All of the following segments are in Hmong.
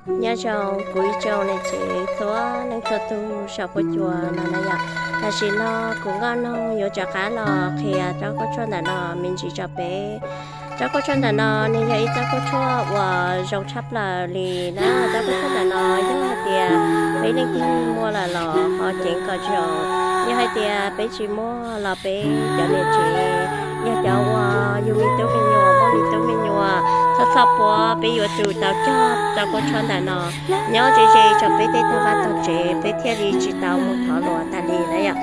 Nyob zoo kuv ib tsoom niam txiv txhua leej txhua tus saum huab cua no na yom. Tam sim no kuv Nkauj Noog yuav rov qab los qhia tsob kuab tshuaj ntawm no me ntsis rau peb. Tsob kuab tshuaj ntawm no nws yog ib tsob kuab tshuaj uas zoo tshaj plaws li na. Tsob kuab tshuaj ntawm no yog hais tias peb leej twg muaj lawm los ho ceev kom zoo. Yog hais tias peb tsis muaj los peb cov niam tsev, yog cov uas yug me tub me nyuam, muaj me tub me nyuam, txhob txhob puab, peb yuav tsum tau cog tsob kuab tshuaj ntawm no nyob ze ze rau peb tej tog vaj tog tsev, peb thiaj li tsis tau mus thov luag tas li na yom.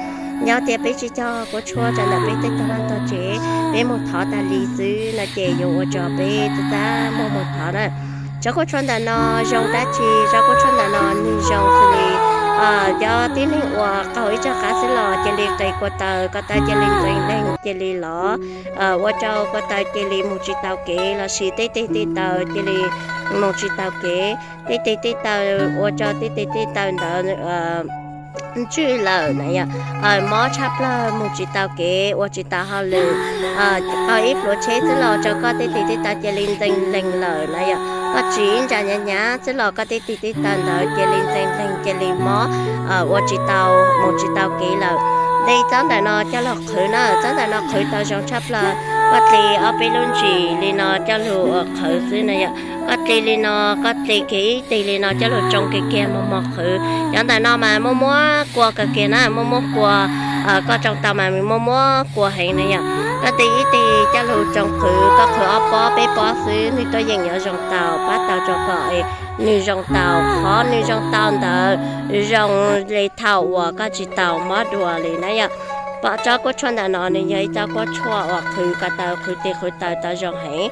Yog tias peb tsis cog kuab tshuaj rau ntawm peb tej tog vaj tog tsev, peb mus thov tas li xwb no ces yuav ua rau peb txaj muag mus thov na. Tsob kuab tshuaj ntawm no zoo dab tsi? Tsob kuab tshuaj ntawm no nws zoo xws li cov tib neeg uas qaug ib tsob qab xwb los cia li qe kua taw, ko taw cia li ntxeev leeg cia li lov, ua rau ko taw cia li mus tsis tau kev lossis tej teg tej taw cia li mus tsis tau kev, tej teg tej taw ua rau tej teg tej taw ntawd ntswj lawm na yom. Mob tshaj plaws, mus tsis tau kev, ua tsis tau hauj lwm, qaug ib pluas tsheb xwb los rau koj tej teg tej taw cia li ntxeev leeg lawm na yom. Koj tsiv ib ntsa hnyav hnyav xwb los koj tej teg tej taw ntawd cia li ntxeev leeg cia li mob, ua tsis tau, mus tsis tau kev lawm. Nte tsob ntawm no coj los qhwv na, tsob ntawm no qhwv tau zoo tshaj plaws. Koj dle ob peb lub ntsis li no coj lug qhwv xwb na yom. Koj dle li no, koj dle kiag ib teg li no coj lug tsoo kiag kiag mos mos qhwv. Cov ntawm no mas muaj muab kua kawg kiag na, muaj muab kua, koj tsoo tau mas muaj muab kua heev na yom. Koj dle ib teg coj lug tsoo qhwv, koj qhwv ob pob peb pob xwb nws tuaj yeem yuav zoo tau, pab tau rau kom nws zoo tau. Qhov nws zoo tau ntawd zoo li thaum uas koj tsis tau mob dua li na yom. Pom tsob kuab tshuaj ntawm no nws yog ib tsob kuab tshuaj uas qhwv ko taw qhwv teg qhwv taw tau zoo heev.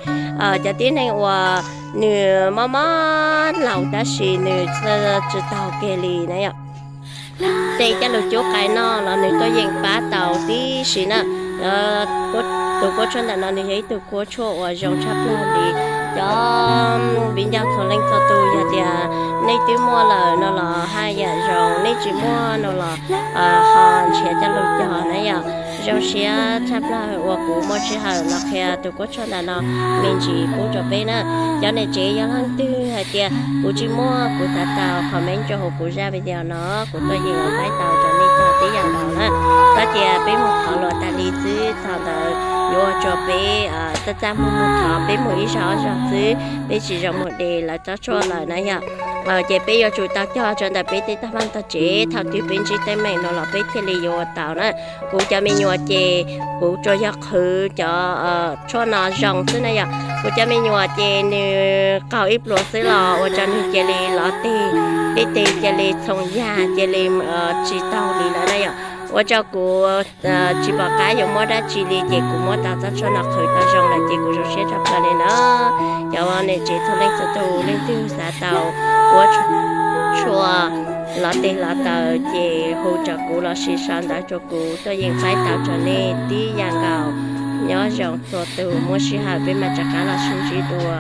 Cov tib neeg uas nws mob mob laus tab sis nws tsis taug kiag li na yom, tej coj lug cub qai noj los nws tuaj yeem pab tau tib si na. Tus kuab tshuaj ntawm no nws yog ib tug kuab tshuaj uas zoo tshaj plaws li. Cov viv ncaus txhua leej txhua tus, yog tias nej twb muaj lawm no los haj yam zoo, nej tsis muaj no los ho nrhiav coj lug cog na yom. Zoo siab tshaj plaws uas kuv muaj sij hawm los qhia tus kuab tshuaj ntawm no me ntsis pub rau peb na. Cov niam tsev yog leej twg hais tias kuv tsis muaj, kuv xav tau, comment rau hauv kuv zaj video no, kuv tuaj yeem faib tau rau nej cog tib yam nkaus na. Koj cia peb mus thov luag tas li xwb, thaum ntawd yuav ua rau peb txaj txaj muag muag thov, peb mus ib zaug ob zaug xwb, peb tsis zoo mus de lawv tsob tshuaj lawm na yom. Ces peb yuav tsum tau cog rau ntawm peb tej tog vaj tog tsev, thaum twg peb ntsib teeb meem no los peb thiaj li yuav ua tau na. Kuv cov me nyuam ces kuv tsuas yog qhwv cov tshuaj no zoo xwb na yom. Kuv cov me nyuam ces nws qaug ib pluas xwb los ua rau nws cia li lov teg, tej teg cia li txhoov yag cia li tsis taug li lawm na yom. Ua rau kuv tsis pom qab yuav muab dab tsi li ces kuv muab tau tsob tshuaj no qhwv tau zoo lawm ces kuv zoo siab tshaj plaws li na. Cov niam tsev txhua leej txhua tus, leej twg xav tau kuab tshuaj lov teg lov taw ces hu rau kuv lossis sau ntawv rau kuv, tuaj yeem faib tau rau nej tib yam nkaus. Nyob zoo txhua tus, muaj sij hawm peb mam rov qab los sib ntsib dua.